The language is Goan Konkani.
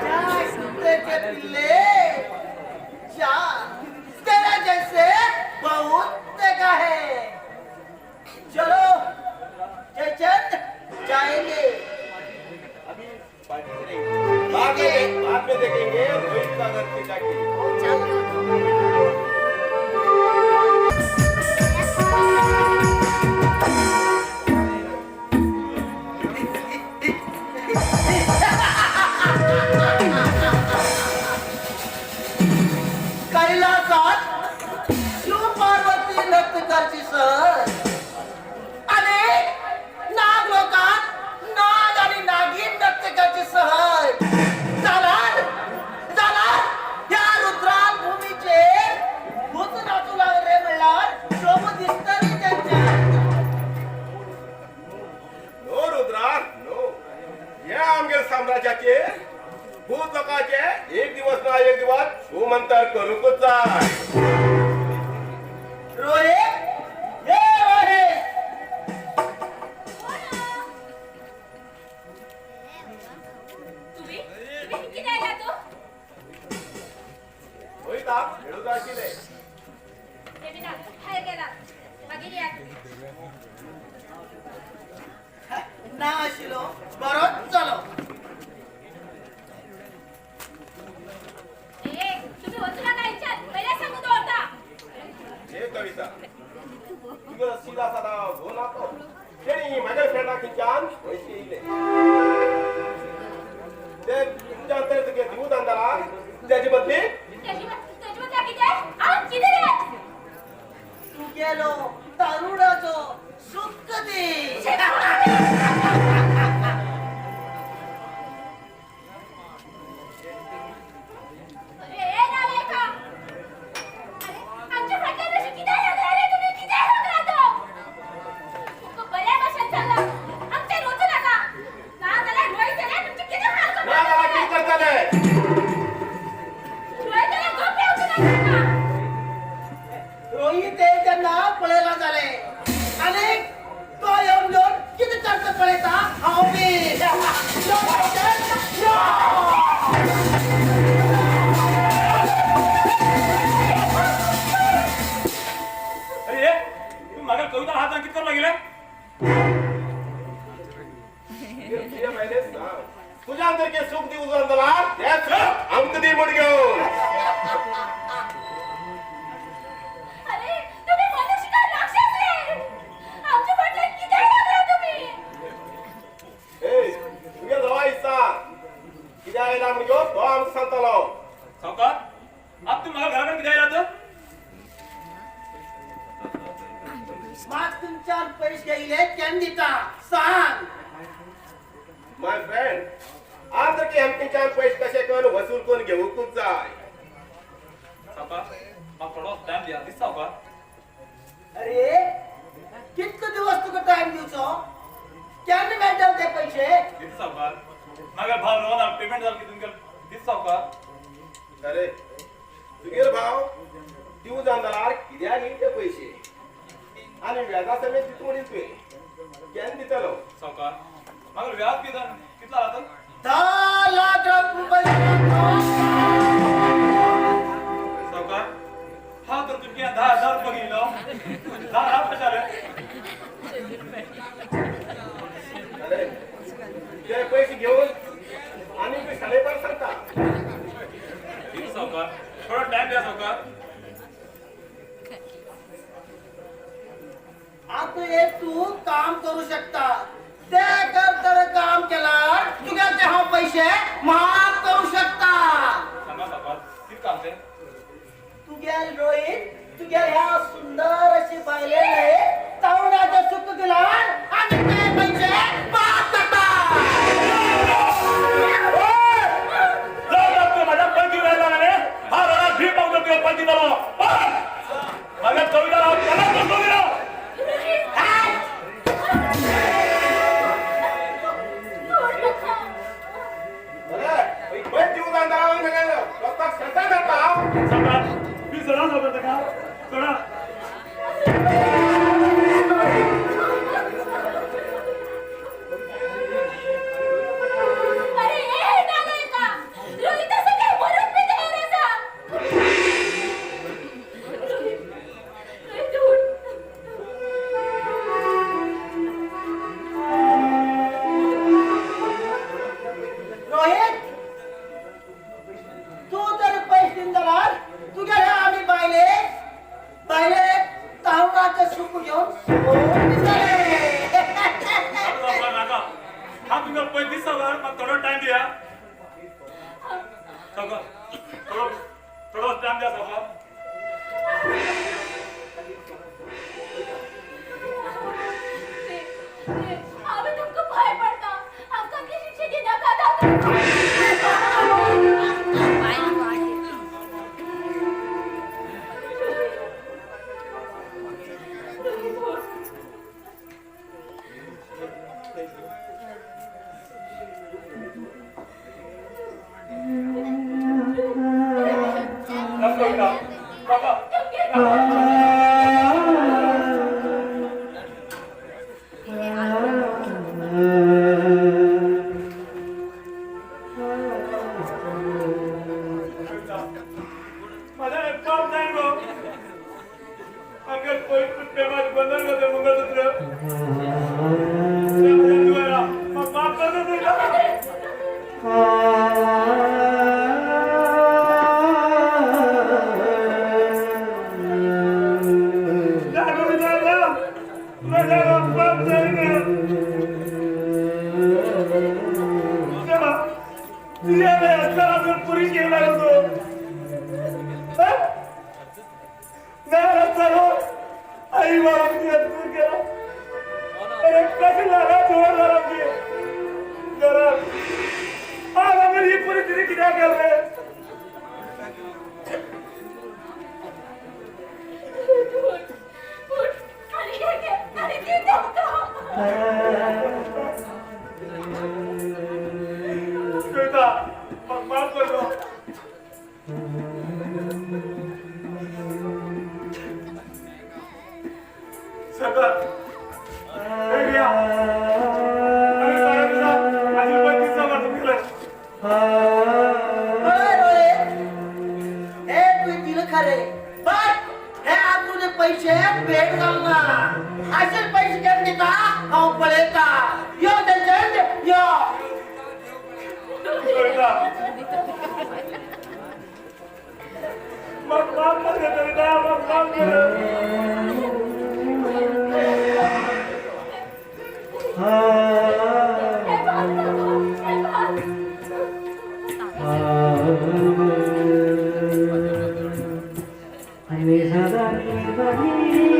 जा कुत्ते के पिल्ले, जा. तेरे जैसे बहुत देखा है. चलो जयचंद, जाएंगे. अभी पार्टी करेंगे, बाद में देखेंगे रोहित का घर पे जाके. चलो. कैलासात शिव पार्वती नृत्य करची सर आणि नाग लोकात नाग आणि नागिन नृत्य करची सहल जाणार जाणार. या रुद्राल भूमीचे भूत नाचू लागले म्हणल्यार शोभ दिसतली त्यांच्या. No Rudra, no. या आमगेर साम्राज्याचे भूत लोकांचे एक दिवस ना एक दिवस सुमंतर करूकच जाय. रोहित, हे रोहित. तुम्ही तुम्ही किती आयला तो? रोहित आप खेळू जाशिले. ते बी ना बाहेर गेला, मागीर यात. ना आशिलो बरोच जालो. ए, तुम्ही वचू नका इच्छात, पहिले सांगू दवरता. हे कविता, तुगेलो सीधा साधा भो ना तो तेणी म्हाज्या फ्रेंडा खंयच्यान पयशे येयले ते तुमच्या अंतर तुगे दिवू जाण त्याचे बदली. त्याची त्याची बदला कितें? आ, कितें रे? तू गेलो तरुणाचो सुख दे. अरे ए नालायका, अरे आमच्या फाटल्यान अशें कित्याक लागला रे तुमी? कित्याक लागला तो? तुमकां बऱ्या भाशेन सांगलां, आमचेर वचूं नाका. ना जाल्यार रोहित जाल्यार तुमचें कितें हाल ना जाल्यार करतलें. कितें करतले? रोहित जाल्यार गप येवचें ना तुमकां. रोहित हे तेन्ना पळयला जाले आणि तो येवन घेवन कितें करता पळयता हांव बी. यो भायच्यान, यो. अरे तुम्ही मागे कविता हात अंकित करू लागले. पहिले सांग, तुझ्या अंतर के सुख दिवू जाण जाल्यार तें सुख आमकां दी म्हण घेवन. अरे तुम्ही मनुष्य काय राक्षस रे? आमच्या फाटल्यान कित्याक लागला तुम्ही? ए, तुगे जवळ सांग, कित्याक आयला म्हण घेवन तो आमकां सांगतलो. सावकार, आप तुम्ही मला घराकडे किती आयला तर? मात तुमच्यान पैसे घेयले केन्ना दिता सांग. My friend, आज की आमच्यान पैसे कशे करून वसूल करून घेवंकूच जाय. सावकार, म्हाका थोडो टायम दिया दीस सावकार. अरे, कितलो दिवस तुका टायम दिवचो? केन्ना मेळटले ते पैसे? दीस सावकार, मागे भाव रोहन पेमेंट जाल की तुमगे दीस सावकार. अरे, तुगेलो भाव दिवू जाण जाल्यार कित्याक घेयी ते पैसे आनी व्याजा समेत दिता म्हणील तुवें, केन्ना दितलो? सावकार, मागे व्याज किती कितला आला तर? 10 लाख रुपये. सावकार, हा तर तुमके 10,000 रुपये घेयलो, 10 लाख कशे जाले? अरे, ते पैसे सावकार, म्हाका थोडो टायम दिया. सावकार, थोडो थोडो टायम द्या सावकार. हांवें तुमकां भंय पडटा. आमकां ती शिक्षा दिनाकात हांव. राम कविता बाबा. माझा एक बाप नाही गो. आमगेर पवित्र प्रेमाचे बंधन जाते मंगळसूत्र. माफ कर दे तुला. जा गोविंदा, जा. माझा बाप नाही गं. जा. तुझ्या असताना अजून पुरी घेऊन आलो तो. हं? नाही रस्ता हो. आई बाबा तुझ्या दूर केला. अरे कसं झाला जोर झाला की घरात आज आम्ही ही परिस्थिती कित्याक केलं रे? उठ, उठ. आणि घे, घे. आणि दी तुमकां. कविता, मग माफ कर गो. सरकार, हे घ्या. आणि बारा दिवसात माझी 35 वर्ष केलं. होय रोये, हे तुवें दिलं खरे, पण हे आज तुझे पैसे भेट घालना. असेच पैसे केन्ना दिता हांव पळयता. यो तेंचे यो. कविता, मग माफ कर दे कविता, मग माफ कर. हे बघ बाबा, हे बघ. आणि सदा ग.